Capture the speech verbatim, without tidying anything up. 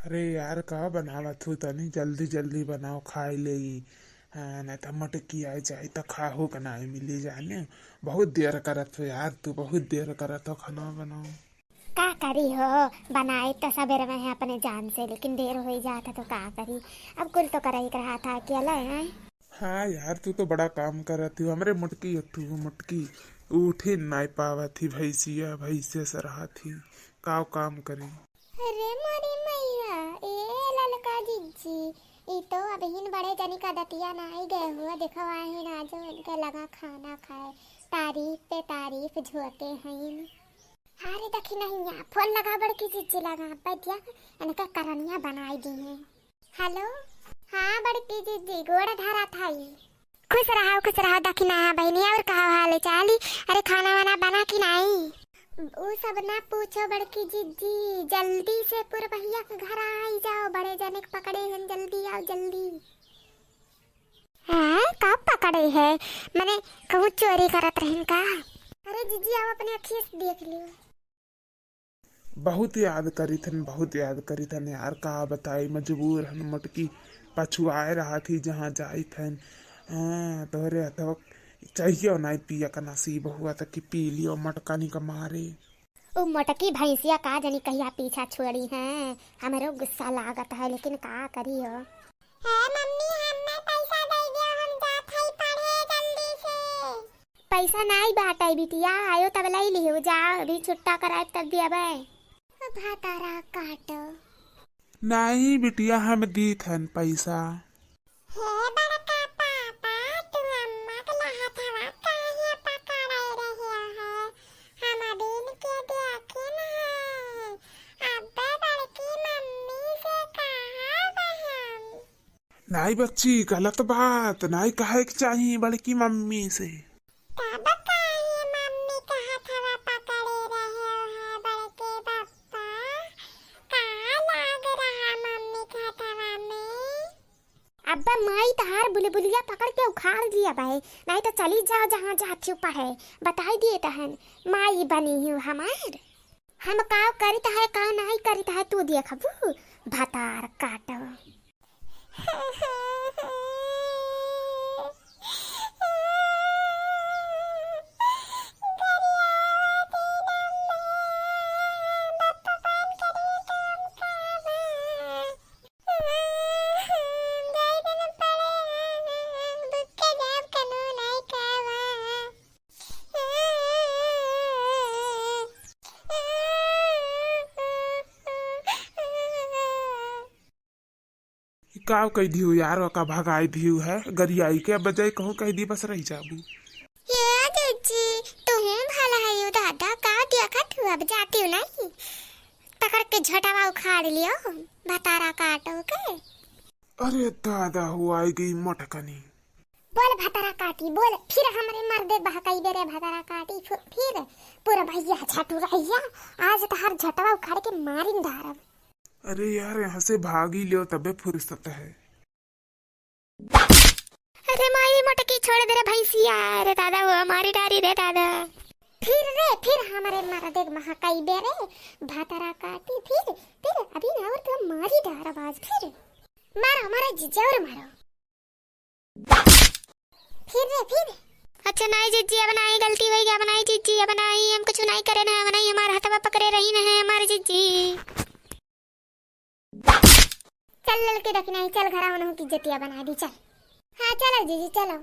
अरे यार, का बनावत हू? तनी जल्दी जल्दी बनाओ, खाई लेई। हाँ, ना त मोटकी आइ जाई त खाहू के नाई मिली जाने। बहुत देर करत हो यार, तू बहुत देर करत हो खाना बनाओ। का करी हो, बनाए त सबेरे में है अपने जान से, लेकिन देर होइ जात है तो का करी। अब कुल तो करही के रहा था, अकेला है। हाँ यार, तू तो बड़ा काम करत ही। हमरे मोटकी, एक ठू मोटकी उठे नाई पावत ही, भैंसिया, भैंसे से रहत ही, काव काम करी। अरे मोरी मैया, ए ललका जिज्जी, ई तो अबहिन बड़े जनी का दतिया नाई गए हुआ, देखो आहिन आजो इनके लगा खाना खाए, तारीफ पे तारीफ झोंके हईन। अरे दखिनहिया, फोन लगा बड़की जिज्जी लगा, बैठिया इनके करनिया बनाई दी है। हेलो, हाँ बड़की जिज्जी, गोड़ धरा थाई। खुश रहो, खुश रहो दखिनहा बहिनी, और का हाल चाल? अरे खाना वाना बना कि नाई? उ सब ना पूछो बड़की जिज्जी, जल्दी से पुरबहिया के घर आई जाओ, बड़े जने के पकड़े हैं, जल्दी आओ जल्दी। हैं, का पकड़े है? मने कहूँ चोरी करत रहिन का? अरे जिज्जी, आओ अपने अखिए से देख लियो। बहुत याद करित हन, बहुत याद करित हन यार, का बताई, मजबूर हन, मोटकी पछुआए रहत ही जहाँ जाइत हन। हाँ, तोहरे हथवा चाहिए नाई पिया का नसीब हुआ त कि पी लियो मोटकनी का मारे। उ मोटकी भैंसिया का जनी कहिया पीछा छोड़ी हैं, हमरो गुस्सा लागत है, लेकिन का करी हो। हे मम्मी, हमें पैसा दे दियो, हम जात हई पढ़े जल्दी से। पैसा नाई बाटे बिटिया, आयो तब लई लिहो, जाओ अभी छुट्टा कराए तब दियाबे। भतारा काटो। नाई बिटिया, हम दीत हन पैसा। हे बड़का पापा, तू अम्मा के लहथवा काहे पकड़े रहे हो? हम अबीन के देखिन है। अब्बे बड़की मम्मी से कहा बहन। नाई बच्ची, गलत बात नाई कहे के चाही बड़की मम्मी से। तब काहे मम्मी कहत हवा पकड़े रहे हो बड़के बप्पा? का लाग रहा मम्मी के हथवा में? अब्बा माई तहार बुलबुलिया पकड़ के उखाड़ दिया बाई, नाई तो चली जाओ जहाँ जात हो पढ़े, बताई दिए तहन माई बनी हूँ हमार। हम का करित है का नाई करित है तू देखबू, भतार काटो। ई का कह दियो यार, ओका भगाई दियो है, गरियाई के बजाय कहूँ कह दी बस रह जाबू। ये जिज्जी, तुहूँ भला है यू दादा, का देखत हूँ, अब जाती हूँ नहीं, पकड़ के झोटावा उखाड़ लियो, भतारा काटो के। अरे दादा हो, आई गई मोटकनी। बोल भतारा काटी, बोल, फिर हमरे मर्दे बहकाई बेरे भतारा काटी, फि-, फिर पुरबहिया झटुरहिया, आज तहार झटवा उखाड़ के मारिन धारब। अरे यार, यहाँ से भागी लियो तबे फुर्सत है। अरे माई मोटकी छोड़ दे रे भैंसिया, अरे दादा वो मारी डारी रे दादा। फिर रे, फिर हमरे मर्दे बहकाई बेरे भतारा काटी, फिर, फिर अबीन और तो मारी डारब आज फिर। मारो, मारो जिज्जी और मारो। फिर रे, फिर। अच्छा नाई जिज्जी, अब नाई गलती होई गया, अब नाई जिज्जी, अब नाई हम कुछ नाई करे ना, अब नाई हमार हथवा पकड़े रही ना है हमार जिज्जी। चल ललके दखिनही, चल घरा उन्हों की जतिया बना दी, चल। हाँ चलो जिज्जी चलो।